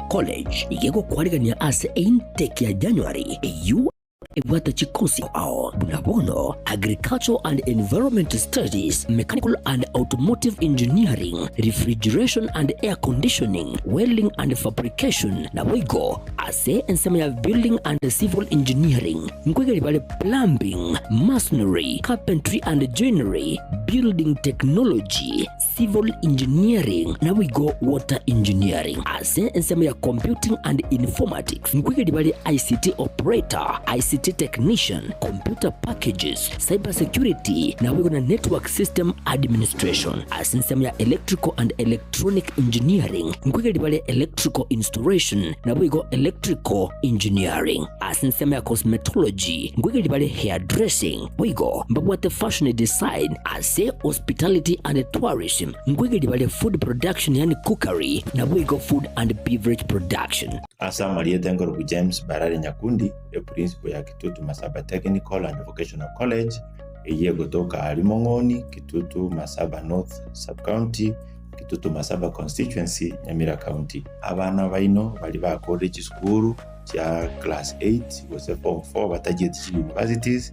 College nigo egokwarigania ase eintake ya January eyio ebwate chikosi ao buna bono Agricultural and Environment Studies, Mechanical and Automotive Engineering, Refrigeration and Air Conditioning, Welding and Fabrication, naboigo ase ensemo ya Building and Civil Engineering nkoigeria bare Plumbing, Masonry, Carpentry and Joinery, Building Technology, Civil Engineering naboigo Water Engineering. Ase ensemo ya Computing and Informatics nkoigeria bare ICT Operator, ICT Technician, Computer Packages, Cyber Security naboigo na Network System Administration. Ase ensemo ya Electrical and Electronic Engineering nkoigeria bare Electrical Installation naboigo Electrical Engineering. Ase ensemo ya Cosmetology nkoigeria bare Hairdressing boigo mbabwate Fashion Design. Ase Hospitality and Tourism nkoigeria bare Food Production yaani Cookery naboigo Food and Beverage Production. Ase amarieta enkorokwa James Barari Nyakundi, eprincipo ya Kitutu Masaba Technical and Vocational College, eyio egotoka aaria Mong'oni, Kitutu Masaba North Sub-County, Kitutu Masaba Constituency, Nyamira County. Abana baino baria bakorire chisukuru chia class eight gose form four batachieti chi universities,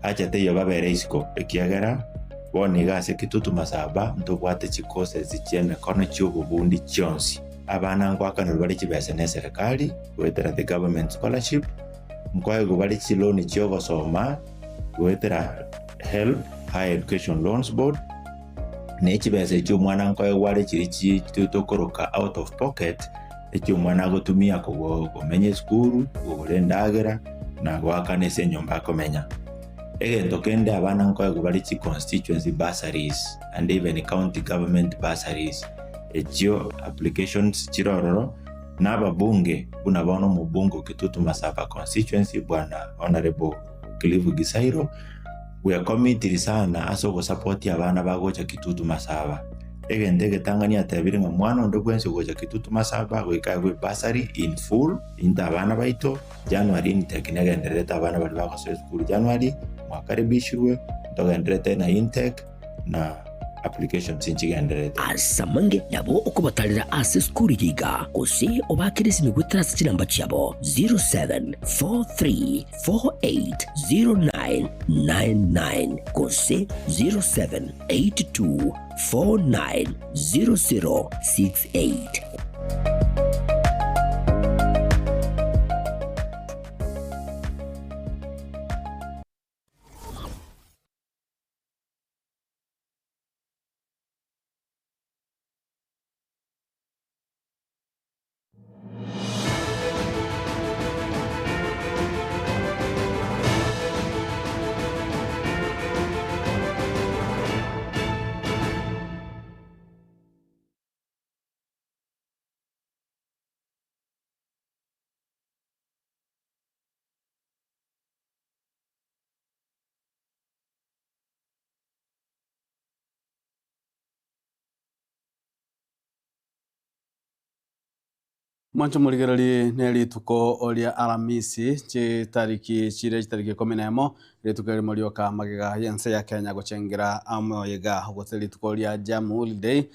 acha teiyo babere isiko, ekiagera bono iga ase Kitutu Masaba ntobwate chicourses chi'emekono chi'obobundi chionsi. Abana nkoakanerwa bare chibesa neserekari goetera the government scholarship, nkoegwa bare chiloan chi'ogosoma goetera HELB, Higher Education Loans Board, ne chibesa echio omwana nkoegwa are chiria chi tokoroka out of pocket, echio omwana agotumia kogo komenya esukuru, kogora endagera, na goakana ase enyomba akomenya. Egento kende abana nkoegwa bare chi constituency bursaries and even county government bursaries, echio applications chire ororo, na ababunge buna bono omobunge o Kitutu Masaba constituency bwana Honourable Cliff Gisairo, bwekomitiri sana ase ogosapotia abana bagocha Kitutu Masaba. Egento egetang'ani atebire ng'a mwana onde bwensi ogocha Kitutu Masaba goika aegwe ebursary in full, into abana baito, January intake negendererete abana baria bagosoa esukuru January, mwakaribishirwe, ntogendererete na intake na applications nchigendererete. Ase amange nabo okobatarera ase esukuru eye iga, gose obaakere esimi goetera ase chinamba chiabo 0743480999 gose 0782490068. Mwanche morigererie ne rituko ria Aramisi, chitariki chire chitariki ikomi na emo, rituko erimo rioka magega y'ense ya Kenya gochengera amoyega gose rituko ria Jamhuri Day,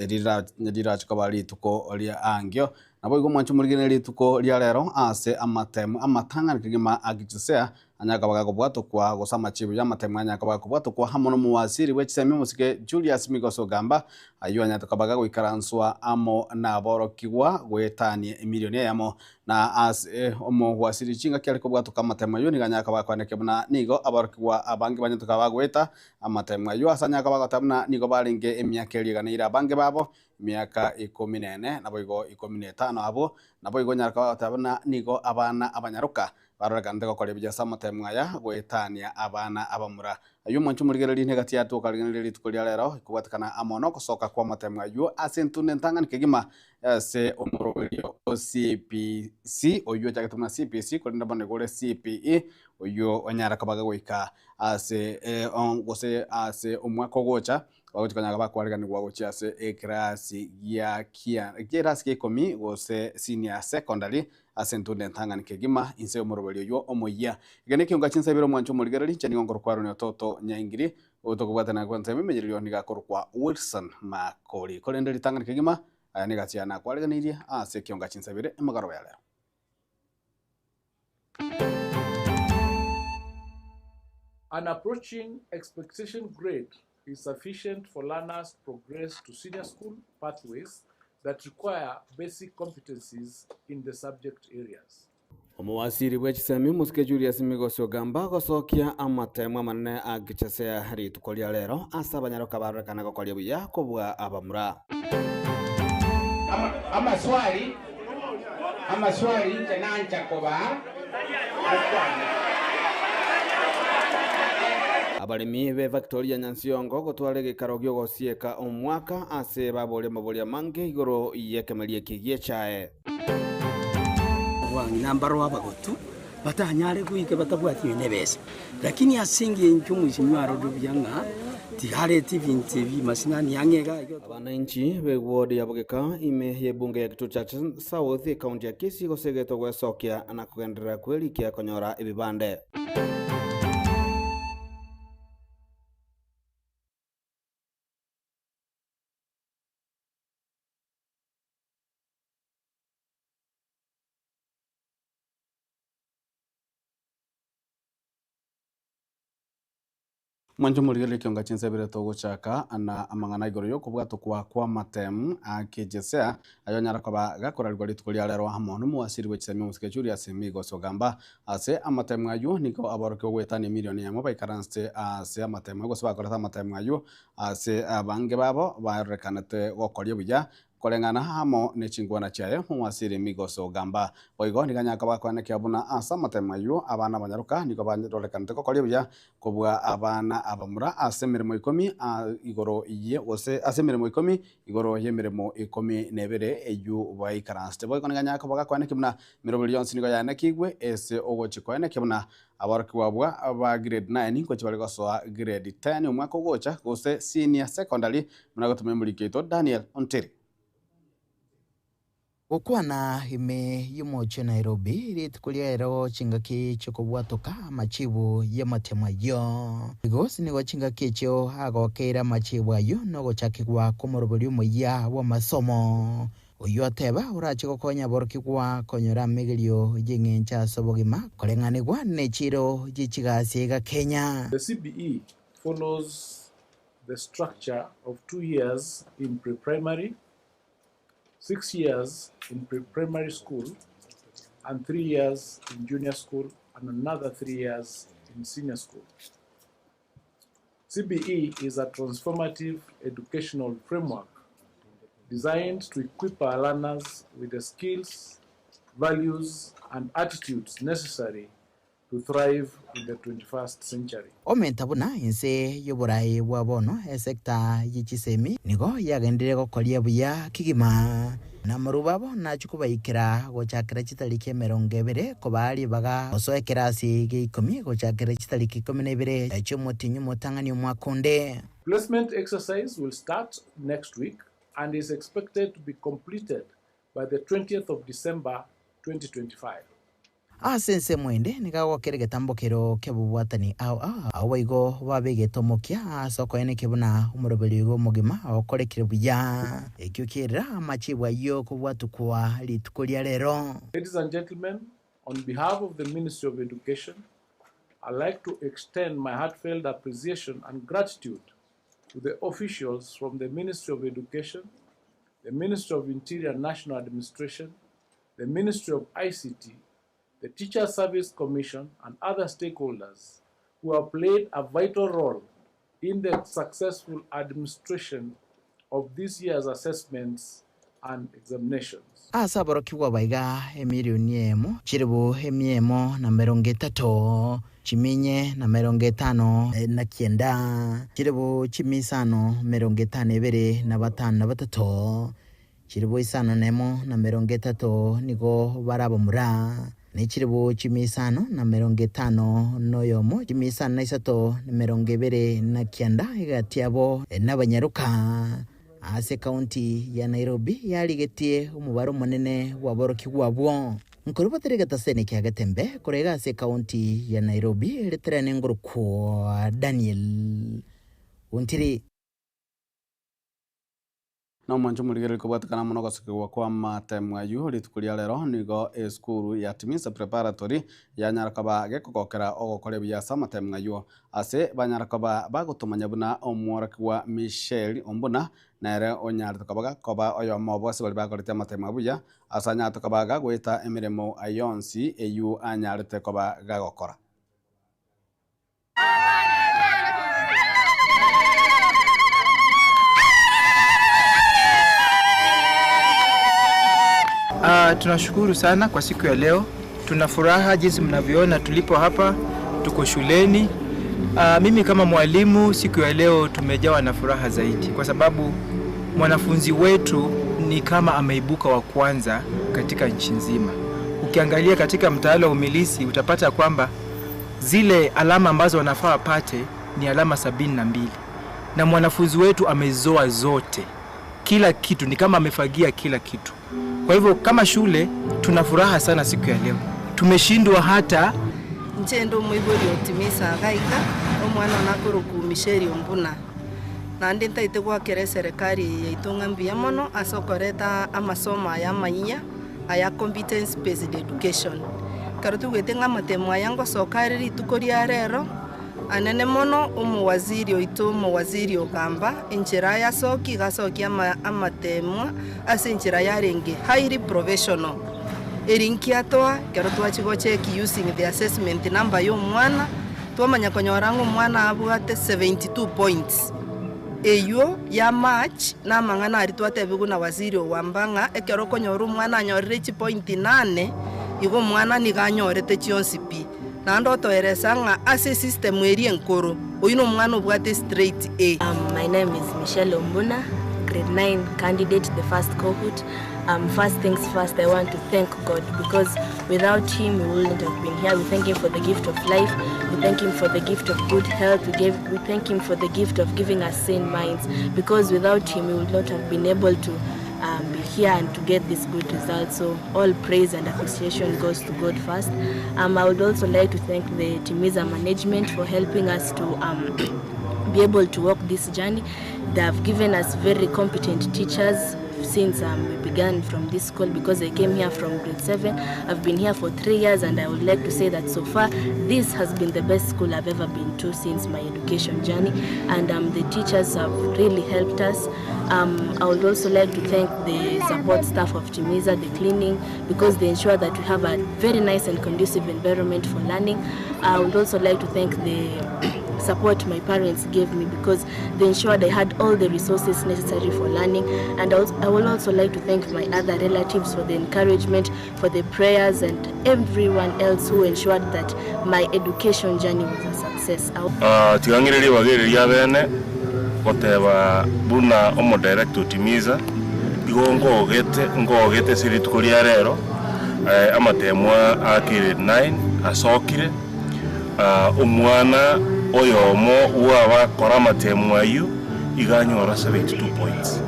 eri rirache koba rituko ria ankio. Naboigo mwanche morigererie rituko ria rero ase amatemo amatang'ani kegima a Gichisea anyare koba gakobwatokwa, gose amachibu y'amatemo anyare koba gakobwatokwa amo nomowasiri bwe chisemi omosike Julius Migos Ogamba, ayio anyarete koba gagoikaranswa amo naborokigwa goetania emilioni eyemo. Na ase omowasiri chingaki are kobwatoka amatemo ayio nigo anyare koba gakoenekia buna nigo aborokigwa abange banyarete koba bagoeta amatemo ayio ase anyare koba agoteba buna nigo barenge emiaka eria eganeire abange babo emiaka ikomi na ene naboigo ikomi na etano abwo naboigo onyare koba agoteba buna nigo abana abanyaroka Barorekanete gokora ebiya ase amatemo aya goetania abana abamura. Ayio mwanche omorigererie negati yatoka rigereria rituko ria rero, ekobwatekana amo nogosoka kw'amatemo ayio ase entunda entang'ani kegima ase omoroberio o CPC, oyio ochagete buna CPC korende bono nigo ore CPE, oyio onyare koba goika ase gose ase omwaka ogocha. Bagochia konyara bakoariganigwa gochia ase ekerasi gia kia ekerasi gia ikomi gose senior secondary ase entunda entang'ani kegima inse y'omoroberi oyio omoyia. Eke nekionga chinsa ibere omwancho omorigereri, inche nigo nkorokwa Aaron Ototo Nyaingiri, oyo tokobwatana na ensemo emenyererio nigo akorokwa Wilson Makori. Korende ritang'ani kegima. Aya negasi yane akwareganeirie ase ekionga chinsabere emegoroba ya rero. An approaching expectation grade is sufficient for learners to progress to senior school pathways that require basic competencies in the subject areas. Omowasiri bwe chisemi Omosike Julius Migosi ogamba gosokia amatemo amanene a Gchesea rituko ria rero ase abanyaroka barorekana gokoria buya kobua abamura. Amaswali, amaswali inche nancha kobaa mokwane. Abaremi be Victoria Nyansiongo gotwara egekaro gi'ogosieka omwaka ase baboria amaborio amange igoro y'ekemeria eke gi'echae. Abang'ina mbaro abagotu batanyare goika batabwati nonya nebesa, lakini ase engencho omoisinwa arorire buya ng'a tigareti ebinto ebi masinani ang'e iga iga. Abananchi b'eward ya Bogeka ime y'ebunge ya Kitutu Chache South ekaunti ya Kisii gosegetwa gwesokia na kogenderera kwerikia konyora ebibande. Mwanche omorigereria ekionga chinsebere togochaka na amang'ana igoro y'okobwatokwa kw'amatemu a Kejesea ayonyara koba gakorarigwa rituko ria rero amo nomowasiri bwe chisemi omosike Julius Migos Ogamba. Ase amatemu ayio nigo aborokigwa goetania emilioni eyemo baikaransete ase amatemu ayio gose bakorete amatemu ayio ase abange babo barorekanete gokoria buya Koreng'ana amo ne chinkwana chiaye, omwasiri Migos ogamba, Boigo nigo anyare koba akoenekia buna ase amatemo ayio abana abanyaroka nigo barorekanete gokoria buya kobua abana abamura ase emeremo ikomi igoro ye gose ase emeremo ikomi igoro y'emeremo ikomi na ebere eyio baikaransete. Boigo nigo anyare koba gakoenekia buna emeroberi yonsi nigo yaenekigwe ase ogochia koenekia buna Aborokigwa abwo ba grade 9 ngochia bare gosoa grade 10 omwaka ogocha gose senior secondary buna gotoma emoriki oito Daniel Ontiri. Gokwana ime y'omochie o Nairobi rituko ria ero chingaki chi'okobwatoka amachibu y'amatemo ayio. Gose nigo chingaki echio agokeire amachibu ayio nogochakigwa kw'omoroberi omoyia bw'amasomo. Oyio ateba, Orache gokonya aborokigwa konyora amegerio y'engencho ase obogima, koreng'anigwa nechiiro ye chigasi iga Kenya. The CBE follows the structure of 2 years in pre-primary, 6 years in pre-primary school, and 3 years in junior school, and another 3 years in senior school. CBE is a transformative educational framework designed to equip our learners with the skills, values, and attitudes necessary to thrive in the 21st century. Omenta buna inse y'oboraai bwa bono esecta ye chisemi nigo yagenderire gokoria buya kegima, na amarubo abo nachie kobaikera gochakera chitariki emerongo ebere kobaa ribaga gosoa ekerasi gia ikomi gochakera chitariki ikomi na ibere chi'omotienyi omotang'ani omwaka onde. Placement exercise will start next week and is expected to be completed by the 20th of December 2025. Ase ensemo ende nigo agokera egetambokero ki'obobwatani ao ao, abwo boigo babegete omokia ase okoenekia buna omoroberi oigo omogima okorekire buya. Ekio kierera amachibu ayio kobwatukwa rituko ria rero. Ladies and gentlemen, on behalf of the Ministry of Education, I'd like to extend my heartfelt appreciation and gratitude to the officials from the Ministry of Education, the Ministry of Interior and National Administration, the Ministry of ICT, the Teacher Service Commission, and other stakeholders who have played a vital role in the successful administration of this year's assessments and examinations. Ase aborokigwa baiga emilioni eyemo, chilifu emia emo na merongo etato, chiminye na merongo etano na kianda, chilifu chimia isano merongo etano ebere na batano na batato, chilifu isano nemo na merongo etato nigo bare abamura, ne chilifu chimia isano na merongo etano noyomo, chimia isano na isato na merongo ebere na kianda, egati yabo nabanyaroka. Ase ekaunti ya Nairobi yarigetie omobaro omonene bw'aborokigwa abwo. Nkorwa batari egetaseni kia Getembe korwa iga ase ekaunti ya Nairobi riterane ngorokwa Daniel Ontiri. Na omwancho omorigereria kobwatekana mono ogosokigwa kw'amatemo ayio rituko ria rero, nigo esukuru ya Timisa Preparatory yanyara koba gekogokera ogokora ebuya ase amatemo ayio. Ase banyara koba bagotomanya buna omworokigwa Michelle Ombuna nere onyarete koba gakoba oyomo obo ase baria bakorete amatemo abuya, ase anyarete koba gagoeta emeremo yonsi eyio anyarete koba gagokora. Tunashukuru sana kwa siku ya leo. Tuna furaha jinsi mnavyoona tulipo hapa, tuko shuleni. Mimi kama mwalimu siku ya leo tumejawa na furaha zaidi kwa sababu mwanafunzi wetu ni kama ameibuka wa kwanza katika nchi nzima. Ukiangalia katika mtaala wa umilisi utapata kwamba zile alama ambazo wanafaa wapate ni alama 72 na mwanafunzi wetu amezoa zote, kila kitu ni kama amefagia kila kitu. Kwa hivyo kama shule tuna furaha sana siku ya leo, tumeshindwa hata nchendo mwibori otimisa gaika omwana nakoroku Michelle Ombuna naende ntaete gwakera eserekari yaito ng'a mbuya mono ase okoreta amasomo aya amainya aya competence based education. Ekero togwete ng'a amatemo aya ngosoka are rituko ria rero, anene mono omowaziri oito omowaziri ogamba enchera ayasokia iga asokia ama amatemwa ase enchera yarenge highly professional. Eri nkiatoa ekero twachia gocheck using the assessment number ya omwana, twamanya konyora ng'a omwana abwate 72 points. Eywo ya match na amang'ana aria twatebiwa na waziri Owamba ng'a ekero okonyora omwana anyorire chipoint nane, igo omwana nigo anyorete chionsi pi. Naende otoeresa ng'a ase esystem eria enkoro, oyio na omwana obwate straight A. My name is Michelle Ombuna, grade 9 candidate, the first cohort. First things first, I want to thank God because without him we wouldn't have been here. We thank him for the gift of life. We thank him for the gift of good health. We thank him for the gift of giving us sane minds, because without him we would not have been able to be here and to get this good result. So all praise and appreciation goes to God first. I would also like to thank the Timiza management for helping us to be able to walk this journey. They have given us very competent teachers since we began from this school, because I came here from grade 7. I've been here for 3 years, and I would like to say that so far this has been the best school I've ever been to since my education journey, and the teachers have really helped us. I would also like to thank the support staff of Timiza, the cleaning, because they ensure that we have a very nice and conducive environment for learning. I would also like to thank the support my parents gave me, because they ensured I had all the resources necessary for learning. And I would also like to thank my other relatives for the encouragement, for the prayers, and everyone else who ensured that my education journey was a success. Tigang'ereria bagereria bene goteba buna omo director Timiza igo ngogete ase rituko ria rero, amatemwa a grade 9 asokire, omwana oyomo wabakora amatemo ayio iga anyora 72 points,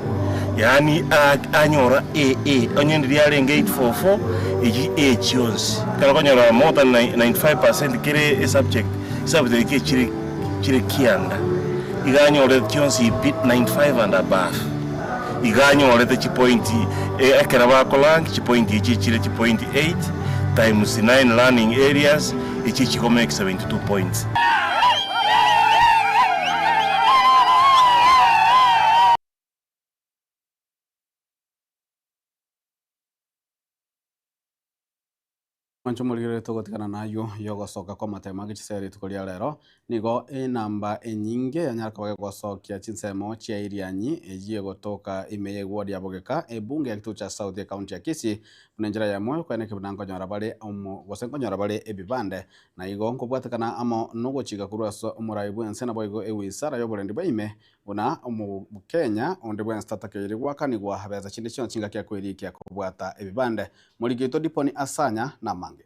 yaani anyora AA onye ndiri arenge 844 egi A chionsi kero konyora more than 95% kere a subject subject ke chire kianda iga anyore chionsi 95 and above iga anyorete chipoint ekero bakorank chipoint echi chire chipoint 8 times 9 learning areas echi chikomake 72 points. Mwancho omorigereria togotigana nayo yogosoka kwa amatemo age chisere rituko ria rero nigo enamba enyinge yanyara koba gegosokia chinsemo chia irianyi eyie gotoka ime ya eward ya Bogeka ebunge ya Kituo cha South ya county ya Kisii buna enchera ya moyo kwene kebuna nkonyora bare omo gose nkonyora bare ebibande na igo nkobwatekana amo nogochika korwa ase omorai bwense nabo igo ewizara y'oborendi bwa ime buna omo Kenya onde bwense tatakeire gwakanigwa besa chinde chionsi chingaki akoirikia kobwata ebibande Morigeto Diponi Asanya na Mange.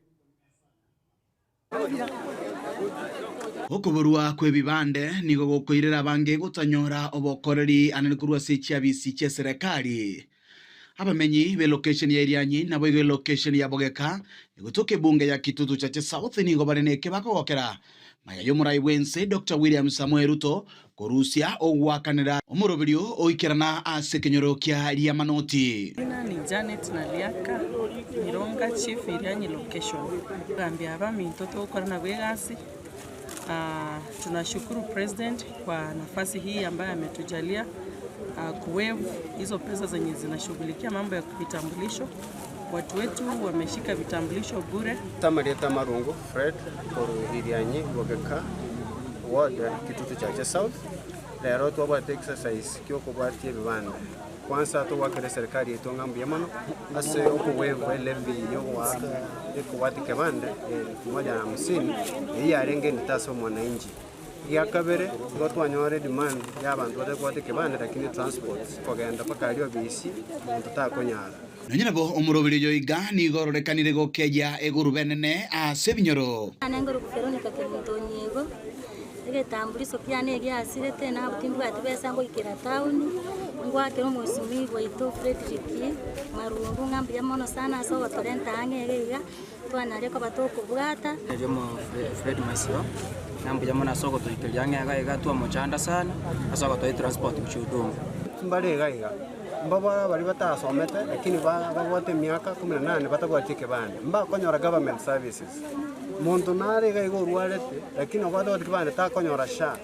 Okoborwa kw'ebibande nigo gokoirera abange gotanyora obokoreri anene korwa ase chiabisi chia serikali. Abamenyi be location ya Irianyi naboigo elocation ya Bogeka egotoka ebunge ya Kitutu Chache South nigo bare neke bakogokera maya y'omorai bw'ense Doctor William Samoei Ruto korusia ogoakanera omoroberio oikerana ase ekenyoro kia Riamanoti. Jina ni Janet Naliaka, Mironga Chief Irianyi Location. Gambia abaminto togokora nabwo egasi, tunashukuru President kwa nafasi hii ambayo ametujalia kuwaive hizo pesa zenye zinashughulikia mambo ya vitambulisho. Watu wetu wameshika vitambulisho bure. Tamarieta Marungu Fred koru Irianyi Bogeka ward Kitutu Chache South rero twabwate exercise kyokobwatia ebibanda kwanza togwakera serikali yetu ng'a mbuya mono ase okowaive levy yogoaka ekobwatia kebande 150 eyio yarenge endito ase omwananchi. Gia kabere igo twanyora edemand ya abanto batabwate kebande lakini transport kogenda mpaka aria obisi monto takonyara. Nonya nabo omoroberi oyo iga nigo ororekanire gokeeyia egurube enene ase ebinyoro. Nengoro Veronica Kemunto Onyiego, egetambuliso kiane egiasirete nabo timbwati besa ngoikera town, ngwakera omwesimigwa oito Fredrick Marungu ng'a mbuya mono sana ase ogotorenta ang'e iga iga, twanyaria koba tokobwata. Erio Fred Masio, ng'a mbuya mono ase ogotoikeria ang'e iga iga twamochanda sana ase ogotoa etransport gochia Huduma. Mbare iga iga, mbabare baria batasomete lakini babwate emiaka kumi na nane batabwati ekebande, mbakonyora government services. Monto nare iga iga orwarete lakini obwate ekebande takonyora SHA,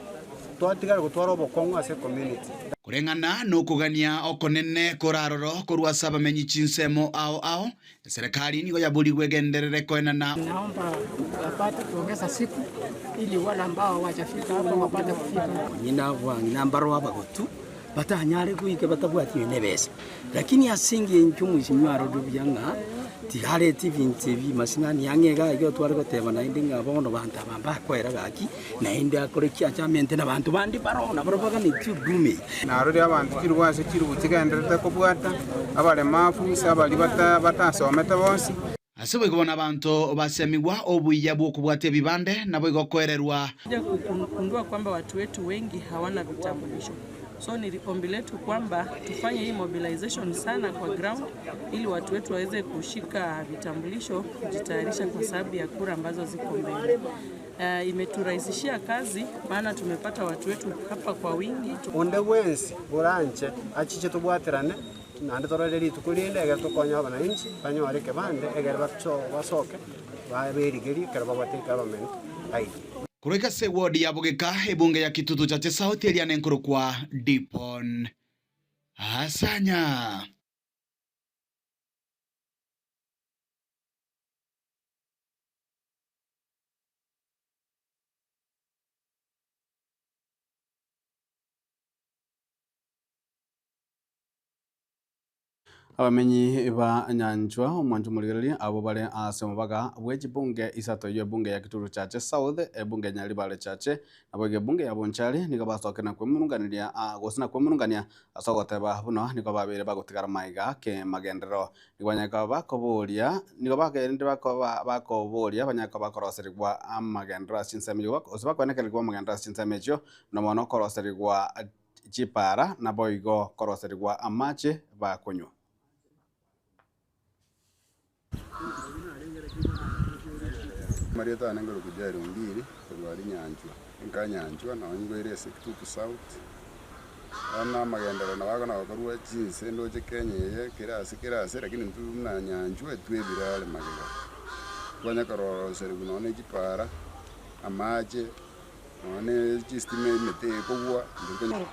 twatigara gotwara obokong'u ase ecommunity. Koreng'ana nokogania okonene koraroro korwa ase abamenyi chinsemo ao ao, Eserekari nigo yaborigwe egenderere koenana. Naomba wapate kuongeza siku ili wale ambao hawajafika hapa wapate kufika. Onye nabwang'ina mbaro abagotu, batanyare goika batabwati nonya nebesa, lakini ase eng'encho omwesimwa arorire buya ng'a tigareti ebinto ebi masinani ang'e iga iga tware goteba naende ng'a bono banto aba mbakoera gaki, naende akore ki ache amente na banto bande baroo nabaro baganetie huduma eye. Narorire abanto chilifu ase chilifu chigendererete kobwata, abaremafu gose abaria batasomete bonsi. Ase boigo bono abanto basemigwa obuya bw'okobwata ebibande, naboigo koererwa. Kuja kugundua kwamba watu wetu wengi hawana vitambulisho so ni ombi letu kwamba tufanye hii mobilization sana kwa ground ili watu wetu waweze kushika vitambulisho kujitayarisha kwa sababu ya kura ambazo ziko mbele. Imeturahisishia kazi maana tumepata watu wetu hapa kwa wingi. Onde bwensi oranche achiche tobwaterane naende torore rituko rinde egere tokonye abananchi banyore ekebande egere basoke berigerie ekero babwate egovernment ID. Korwa ase eward ya Bogeka, ebunge ya Kitutu Chache South eria nenkorokwa Dipon Asanya. Abamenyi ba Nyanchwa omwancho omorigereria abwo bare ase omobaga bwe chibunge isato eywo ebunge ya Kituru Chache South, ebunge ya Nyaribare Chache naboigo ebunge ya Bonchari nigo basokire na kwemurunganeria gose na kwemurungania ase ogoteba buna nigo babeire bagotigara maiga kemagenderero. Nigo banyare koba bakoboria nigo bagerire bakoba bakoboria banyare koba bakoroserigwa amagenderero ase chinsemo igo gose bakoenekerigwa amagenderero ase chinsemo echio buna bono okoroserigwa chipara naboigo koroserigwa amache bakonywa. Amarieta ane nkorokwa Jairo Ombiri korwa aria Nyanchwa, enka Nyanchwa nabo nkoira ase Kitutu South, bono amagenderero nabo akona gokorwa chinse ndoche Kenya eye kera ase kera ase lakini intwe buna Nyanchwa etwebire are magega. Twanya koroseriwa nonye na chipara, amache, nonye na chistima emete ekogwa.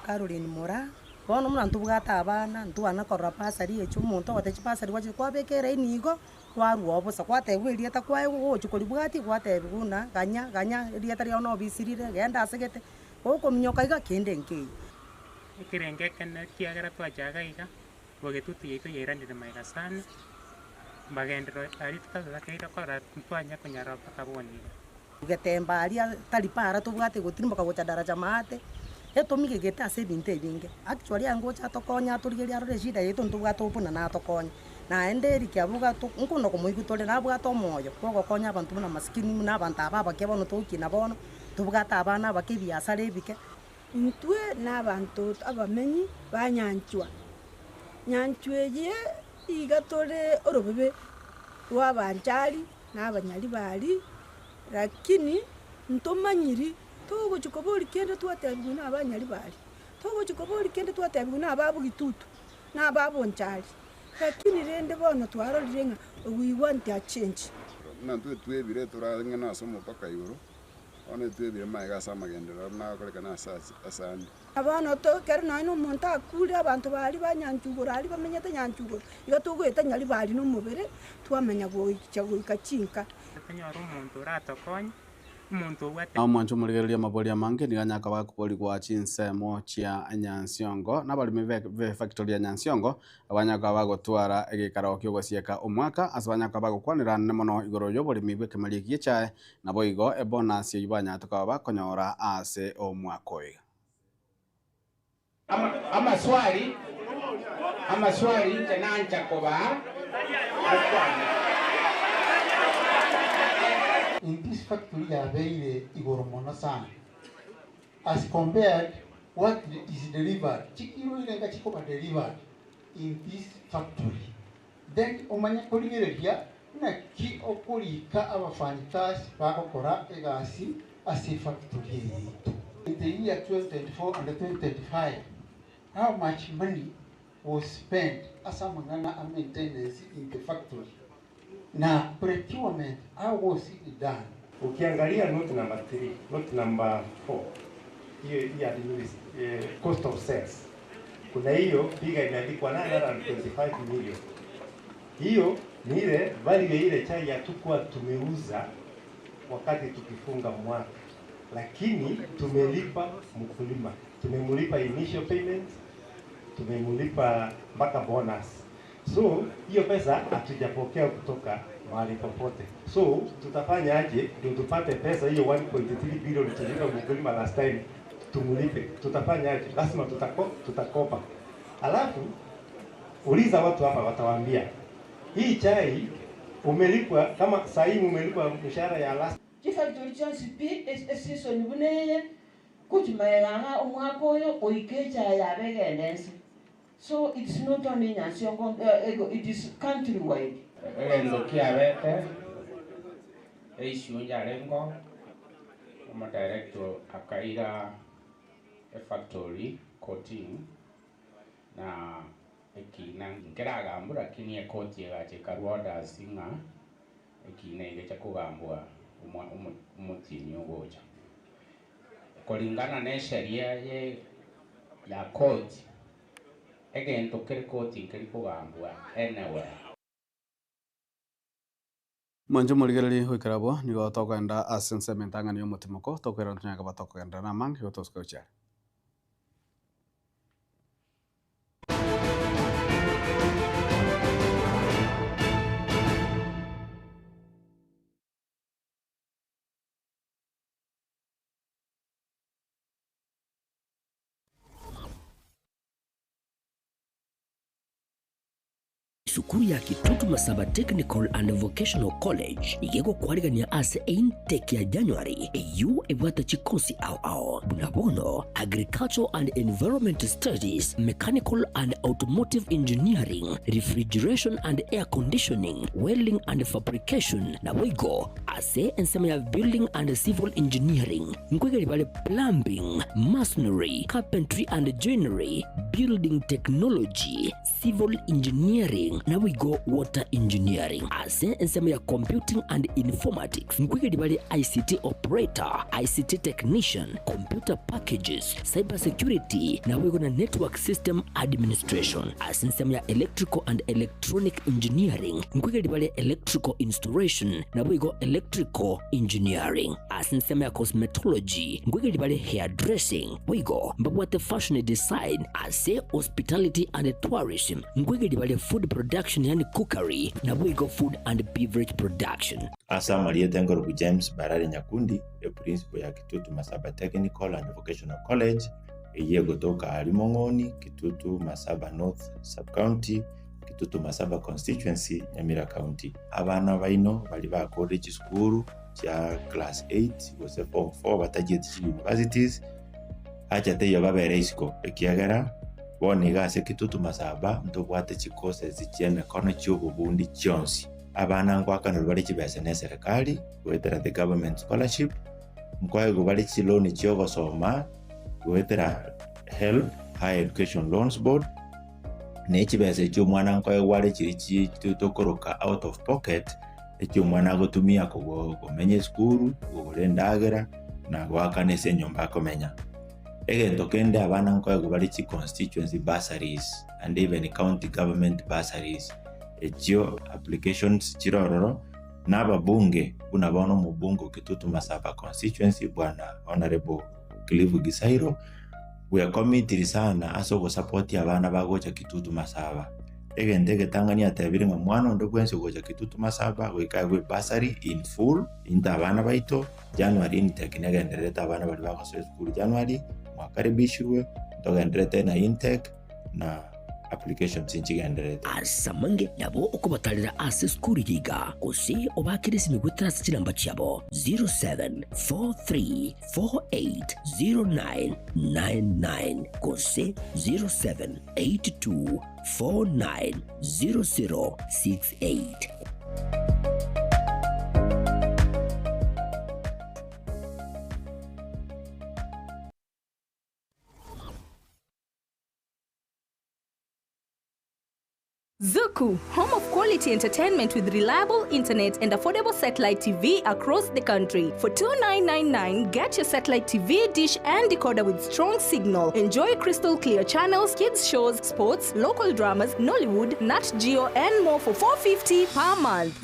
Caroline Moraa, Bono buna ntobwate abana, ntwana korora bursary echi omonto ogote chibursary gwachire kwabeka eraini igo, kwarwa oo bosa kwatebiwa erieta kwaegwa gogochia koribwatia gwatebiwa buna ganya ganya erieta riao nobisirire genda ase gete, gokominyoka iga kende nkeiyo. Ekerengo ekene ekiagera twachaga iga, bogetutu yaito yairanire magega sana, magenderero aria totatakeire kora ntwanya konyara mpaka bono iga. Getemba aria tari para tobwate gotirimboka gocha daraja maate, etomigegete ase ebinto ebinge. Actually angocha atokonye atorigerie arore eshida yaito ntobwate buna natokonye. Naende Eric abwo iga nkono komoigwa tore nabwate omoyo bwogokonya abanto buna masikini buna abanto aba abake bono togokina bono, tobwate abana abake ebiasara ebike. Intwe nabanto abamenyi ba nyanchwa. Nyanchwa eye. Iga tore orobebe rw'abanchari na abanyaribari, lakini ntomanyiri togochia koboria kende twatebigwe na abanyaribari, togochia koboria kende twatebigwe na ababogitutu, na ababonchari, lakini rende bono twarorire ng'a we want a change. Buna intwe twebire torang'ina ase omopaka igoro, bono etwebire magega ase amagenderero nagokorekana ase ase ande. Na bono ekero nonya na omonto akure, abanto baria ba nyanchugoro aria bamenyete nyanchugoro, iga togoeta nyaribari na omobere, twamanya goicha goika chinka. Tonyore omonto oratokonye, omonto obwate. Na omwancho omorigereria amabori amange nigo anyare koba akoborigwa chinsemo chia Nyansiongo na abaremi b'efactory ya Nyansiongo abanyare koba bagotwara egeikaro ki'ogosieka omwaka ase banyare koba bagokwanera anene mono igoro y'oboremi bw'ekemeri eki gi'echae naboigo ebonus eyio banyarete koba bakonyora ase omwaka oyo. Amaswali, amaswali inche nancha kobaa mokwane. In this factory yabeire igoro mono sana as compared what is delivered chikiro irenga chikoba delivered in this factory then omanye korigereria naki okorika abafanyikazi bagokora egasi ase factory eye yaito. In the year 2024 and 2025 how much money was spent ase amang'ana a maintenance in the factory na procurement how was it done? Ukiangalia note number 3, note number 4, hiyo ya cost of sales, kuna hiyo figure imeandikwa 925 million. Hiyo ni ile value ya ile chai hatukuwa tumeuza wakati tukifunga mwaka, lakini tumelipa mkulima, tumemlipa initial payment, tumemlipa mpaka bonus. So hiyo pesa hatujapokea kutoka mahali popote. So tutafanya aje ndio tupate pesa hiyo 1.3 billion tulipa mkulima last time tumlipe? Tutafanya aje? Lazima tutakopa. Alafu uliza watu hapa, watawaambia hii chai umelipwa kama saa hii umelipwa mshahara ya last chifactory chionsi pi eseason buna eye kuchimaeganga omwaka oyo oika echae yabe egenda ense. So it's not only Nyansiongo, it is countrywide. Egento kiabete eishunja arengo omodirector akaira efactory kotini na ekina nkeragambwa lakini ekoti egacha ekarwa orders ng'a ekina egecha kogambwa omotini ogocha kulingana na esheria ya koti egento kere koti nkeri kogambwa anywhere. Mwancho morigereri goikera abwo nigo tokogenda ase ensemo entang'ani ya omotimoko tokoirana tonyare koba tokogenderera na amange igo tosuka gochia are. Sukuru ya Kitutu Masaba Technical and Vocational College nigo egokwarigania ase eintake ya January eyio ebwate chikosi ao ao buna bono Agricultural and Environment Studies, Mechanical and Automotive Engineering, Refrigeration and Air Conditioning, Welding and Fabrication naboigo ase ensemo ya Building and Civil Engineering nkoigeria bare Plumbing, Masonry, Carpentry and Joinery, Building Technology, Civil Engineering naboigo Water Engineering. Ase ensemo ya Computing and Informatics nkoigeria bare ICT Operator, ICT Technician, Computer Packages, Cyber Security naboigo na Network System Administration. Ase ensemo ya Electrical and Electronic Engineering nkoigeria bare Electrical Installation naboigo Electrical Engineering. Ase ensemo ya Cosmetology nkoigeria bare Hairdressing boigo mbabwate Fashion Design. Ase Hospitality and Tourism nkoigeria bare Food Production yaani Cookery naboigo Food and Beverage Production. Ase amarieta enkorokwa James Barari Nyakundi, eprinciple ya Kitutu Masaba Technical and Vocational College, eyio egotoka aria Mong'oni, Kitutu Masaba North Sub-County, Kitutu Masaba Constituency, Nyamira County. Abana baino baria bakorire chisukuru chia class 8 gose form 4 batachieti chi universities, acha teiyo babere isiko ekiagera. Bono iga ase Kitutu Masaba ntobwate chicourses chia emikono chia obobundi chionsi. Abana ngoakanerwa bare chibesa na eserekari goetera the government scholarship, nkoegwa bare chiloan chia ogosoma goetera HELB, Higher Education Loans Board, na echibesa echio omwana nkoegwa are chiri chi tokoroka out of pocket, echio omwana agotumia kogo komenya esukuru, kogora endagera, na goakana ase enyomba akomenya. Egento kende abana nkoegwa bare chi constituency bursaries and even county government bursaries, echio applications chire ororo, na ababunge buna bono omobunge o Kitutu Masaba constituency bwana Honourable Cliff Gisairo, bwekomitiri sana ase ogosapotia abana bagocha Kitutu Masaba. Egento egetang'ani atebire ng'a mwana onde bwensi ogocha Kitutu Masaba goika aegwe ebursary in full, into abana baito, January intake negendererete abana baria bagosoa esukuru January, mwakaribishirwe, ntogendererete na intake na applications nchigendererete. Ase amange nabo okobatarera ase esukuru eye iga, gose obaakere esimi goetera ase chinamba chiabo 0743480999 gose 0782490068. Zuku, home of quality entertainment with reliable internet and affordable satellite TV across the country. For 2999, get your satellite TV, dish and decoder with strong signal. Enjoy crystal clear channels, kids shows, sports, local dramas, Nollywood, Nat Geo and more for 450 per month.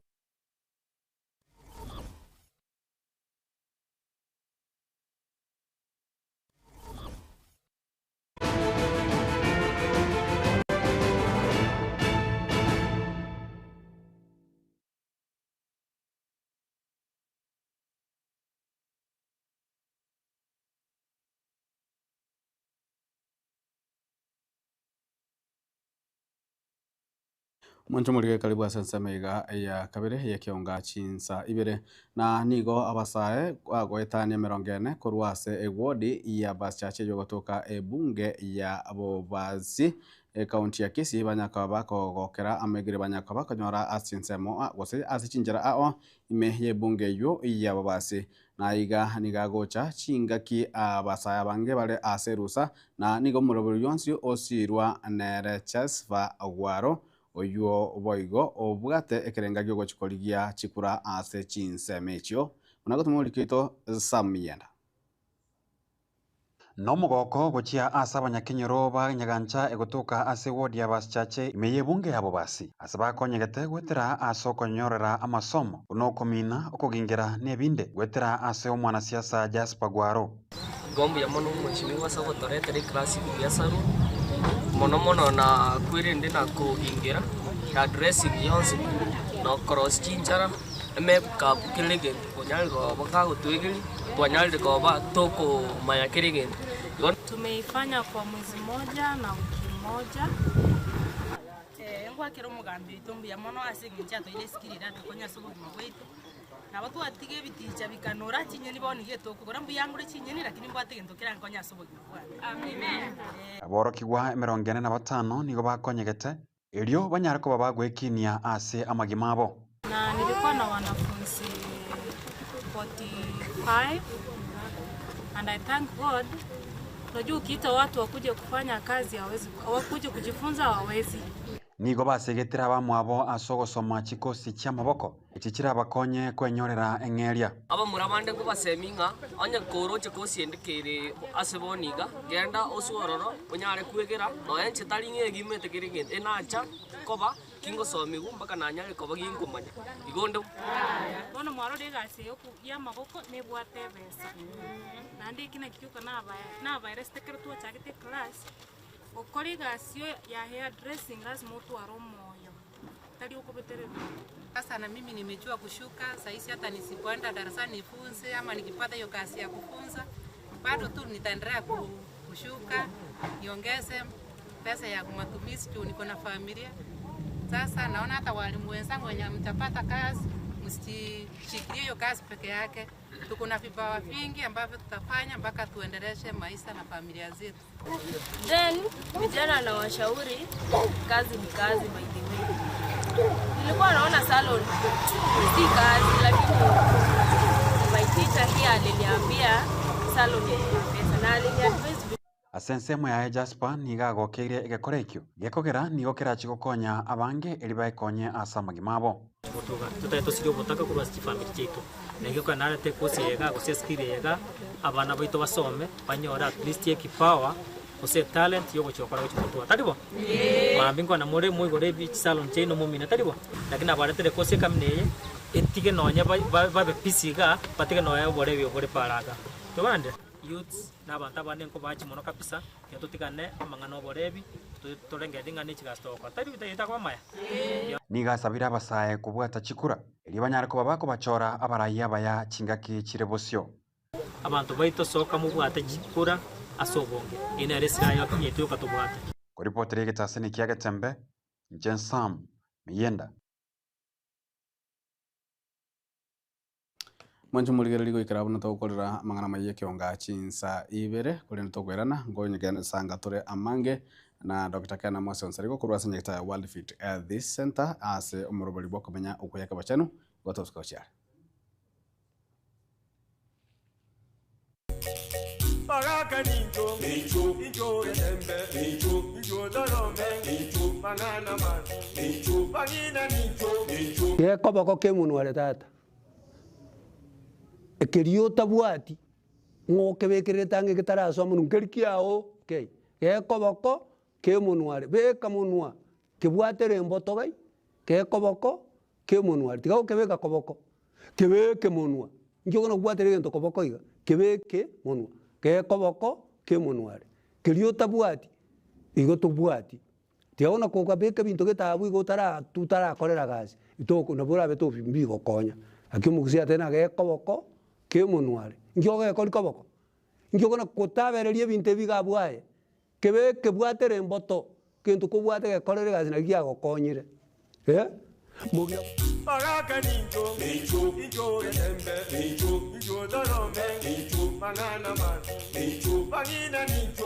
Omonto omorige karibu ase ensemo iga ya kabere y'ekeonga chinsa ibere, na nigo abasae bagoetania emerongo ene korwa ase ewodi ya Baschurch eyogotoka ebunge ya Bobasi ekaunti ya Kisii banyakaba bakogokera amegiri banyakaba bakonyora ase ensemo a gose ase chinchera ao ime y'ebunge eywo ya Bobasi. Na iga nigo agocha chingaki abasae abange bare ase erusa na nigo omoroberi yonsi osirwa nere Chesfa Ogwaro oywo boigo obwate ekerenga giogochi korigia chikura ase chinsemo echio. Buna gotoma omoriki oito Sam Yenda. Nomogoko gochia ase abanyakenyoro ba Nyagancha egotoka ase eward ya Basichache ime y'ebunge ya Bobasi, ase bakonyegete goetera ase okonyorera amasomo buna okomina, okogingera na ebinde goetera ase omwanasiasa Jasper Gwaro. Igo mbuya mono omweshimiwa ase ogotoretera eclass buya sarwa, mono mono na kwerende na kogingera na dressing yonsi pi, na okorosia chinchara, emakeup kera egento konyarire koba kagotwegeria, twanyarire koba tokomanya kera egento. Igo. Tumeifanya kwa mwezi moja na wiki moja. Ngwakera omogambi oito mbuya mono ase eng'encho atoeire esikiri ere atokonye ase obogima bwaito, nabo twatiga ebiticha bikanora chinyeni bono iga etokogora mbuya ngore chinyeni lakini mbwate egento kerankonye ase obogima bwane. Aborokigwa 45 nigo bakonyegete, erio banyare koba bagwekinia ase amagima abo. Na nilikuwa na wanafunzi 45 and I thank God. Unajua ukiita watu wakuje kufanya kazi hawezi, wakuje kujifunza hawawezi. Nigo basegetire abamwabo ase ogosoma chikosi chi'amaboko, echi chirabakonye kwenyorera eng'eria. Abamura bande nkobasemi ng'a onye koroche kosi ende kere ase bono iga, genda oswe ororo onyare kwegera, nonya inche tari ng'a egimete kere egento, enacha koba kingosomigwa mpaka nanyare koba ginkomanya. Igo onde. Bono mwarora egasi eye ya amaboko nebwate ebesa, naende eki naki gioka nabaeresete ekero twachagete eclass, gokora egasi ya hair dressing lasima otware omoyo, tari okobetererwa. Sasa na mimi nimejua kushuka sahizi, hata nisipoenda darasani nifunze ama nikipata hiyo kazi ya kufunza bado tu nitaendelea kushuka niongeze pesa ya matumizi juu niko na familia. Sasa naona hata walimu wenzangu wenye mtapata kazi Msishikilie hiyo kazi peke yake, tuko na vipawa vingi ambavyo tutafanya mpaka tuendeleshe maisha na familia zetu. Then vijana na washauri, kazi ni kazi. By the way, nilikuwa naona salon si kazi, lakini my teacher here aliniambia salon ni pesa na aliniadvise. Ase ensemo yaye Jasper nigo agokeire egekora ekio gekogera nigo kerachi gokonya abange eri baekonye ase amagima abo. Gotoka totari tosiri obotaka korwa ase chifamiri chiaito, na ekero narete ekosi eye gose eskill eye abana baito basome banyore at least ekipawa gose etalent ya ogochia gokora gochia gotwara tari bo? Mambia nkwana more moigore ebi chisalon chiaino momine tari bo? Lakini nabaretire ekosi ekamina eye etige nonye babe busy igaa batige nonye oborebi obore paraga. Tobande? Youths na abanto abande nkobaachia mono kabisa, tiga totigane amang'ana oborebi, torengererie ng'a nechigasi togokora. Tari etakoba amaya? Nigo asabire abasae kobwata chikura, erio banyare koba bakobachora abarai abaya chingaki chire bosio. Abanto baito soka mobwate chikura ase obonge. Eye nere esilaha yaito yoka tobwate. Koripotera egetaseni kia Getembe, inche Sam Miyenda. Mwanche morigererie goikera buna togokorera amang'ana amaya y'ekeonga chinsa ibere, korende tokoirana nkonya tore amange na Doctor Ken Amos Onsarigo korwa ase nyagitari ya World Fit Health Center ase omorobori bw'okomenya okoyaka abachenu gotosuka gochia are. Bagaka nincho, incho getembe, incho torome, mang'ana mabi, bang'ina nincho. Gekoboko kemonwa are tata, ekeria otabwati ng'a okebekererete ang'e getarasoa monwe nkeri kiago kei, gekoboko kemonwa are, beka monwa kebwatere emboto gai, gekoboko kemonwa are, tiga gokebeka koboko, kebeke monwa, inki okona kobwatera egento koboko iga, kebeke monwa, gekoboko kemonwa are, keria otabwati igo tobwati. Tiga bono kogabeka ebinto gete abwo igo otara otarakorera gasi, toko nabo orabe tobi mbigokonya. Naki omogusii ateba ng'a gekoboko kemonwa are, inki ogekori koboko? Inki okona kotabereria ebinto ebi iga abwo aye, kebe kebwatere emboto, gento kobwate gekorere egasi naki giagokonyire eh, mogira. Bagaka nincho, incho getembe, incho torome, mang'ana mabi, bang'ina nincho.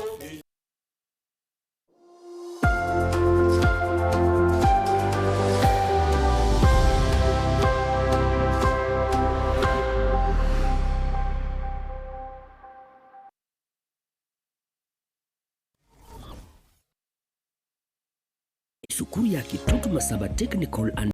Esukuru ya Kitutu Masaba Technical and.